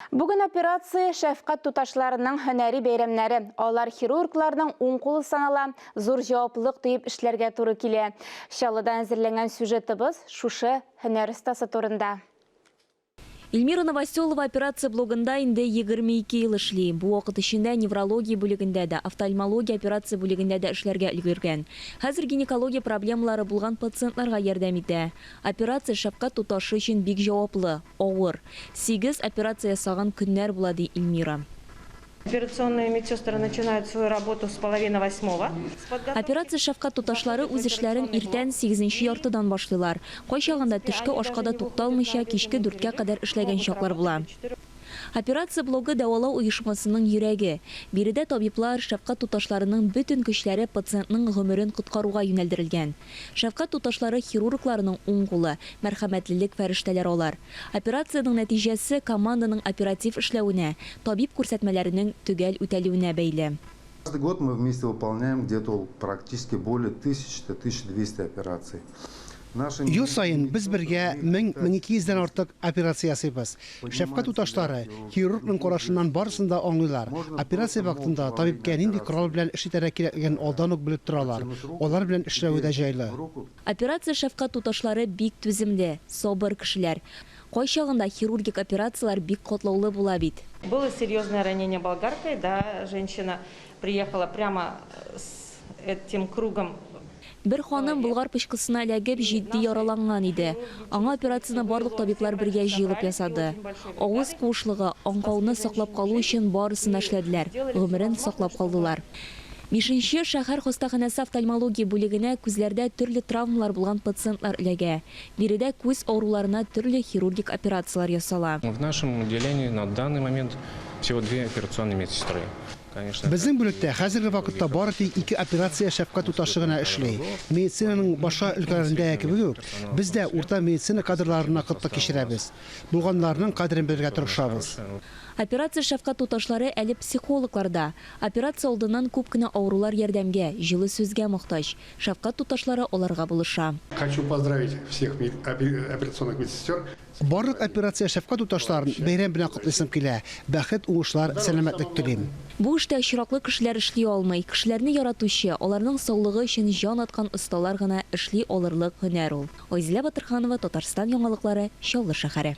Бүген операция шәфкать туташларының һөнәри бәйрәмнәре. Алар хирургларның уң кулы санала, зур җаваплылык тоеп эшләргә туры килә. Чаллыдан әзерләнгән сюжетыбыз шушы һөнәр остасы турында. Эльмира Новоселова операция блогында инде 22 ел эшли. Бу вакыт эчендә неврология бүлегендә дә, офтальмология операция бүлегендә дә эшләргә өлгергән. Хәзер гинекология проблемалары булган пациентларга ярдәм итә. Операция шәфкать туташы өчен бик җаваплы, авыр. Сигез операция ясаган көннәр була, ди Эльмира. Операционные медсестры начинают свою работу с половины восьмого. Операция шәфкать туташлары үз эшләрен иртән сигезенче яртыдан башлыйлар. Кайчагында төшке ашка да тукталмыйча, кичке дүрткә кадәр эшләгән чаклар була. Операция блогы дәвалау оешмасының йөрәге. Биредә табиблар, шәфкать туташларының бөтен көчләре пациентның гомерен коткаруга юнәлдерелгән. Шәфкать туташлары хирургларның уң кулы, мәрхәмәтлелек фәрештәләре алар. Операциянең нәтиҗәсе команданың оператив эшләвенә, табиб күрсәтмәләренең төгәл үтәлүенә бәйле. Каждый год мы вместе выполняем где-то практически более 1000-1200 операций. Ел саен без бергә 1000-1200 дән артык операция ясыйбыз. Шәфкать туташлары хирургның карашыннан барысын да аңлыйлар. Операция вакытында табибкә нинди корал белән эш итәргә кирәклеген алдан ук белеп торалар. Алар белән эшләве дә җайлы. Операция шәфкать туташлары бик түземле, сабыр кешеләр. Кайчагында хирургик операцияләр бик катлаулы була бит. Было серьезное ранение болгаркой, да, женщина приехала прямо с этим кругом. Бер ханым болгар пычкысына эләгеп, җитди яраланган иде. Аңа операцияне барлык табиблар бергә җыелып ясады. Авыз куышлыгы, аңкауны саклап калу өчен барысын да эшләделәр, гомерен саклап калдылар. Бишенче шәһәр хастаханәсе офтальмология бүлегенә күзләрдә төрле травмалар булган пациентлар эләгә. Биредә күз авыруларына төрле хирургик операцияләр ясала. В нашем отделении на данный момент всего две операционные медсестры. Безнең бүлектә хәзерге вакытта бары тик ике операция шәфкать туташы гына эшли. Медицинаның башка өлкәләрендәге кебек үк, без дә урта медицина кадрларына кытлык кичерәбез. Булганнарының кадерен белергә тырышабыз. Операция шәфкать туташлары әле психологлар да. Операция алдыннан күп кенә авырулар ярдәмгә, җылы сүзгә мохтаҗ. Шәфкать туташлары аларга булыша. Хочу поздравить всех операционных медсестер. Барлык операция шәфкать туташларын бәйрәм белән котлыйсым килә. Бәхет, уңышлар, сәламәтлек телим. Бу эштә очраклы кешеләр эшли алмый. Кешеләрне яратучы, аларның саулыгы өчен җан аткан осталар гына эшли алырлык һөнәр ул. Айзилә Батырханова, Татарстан яңалыклары, Чаллы шәһәре.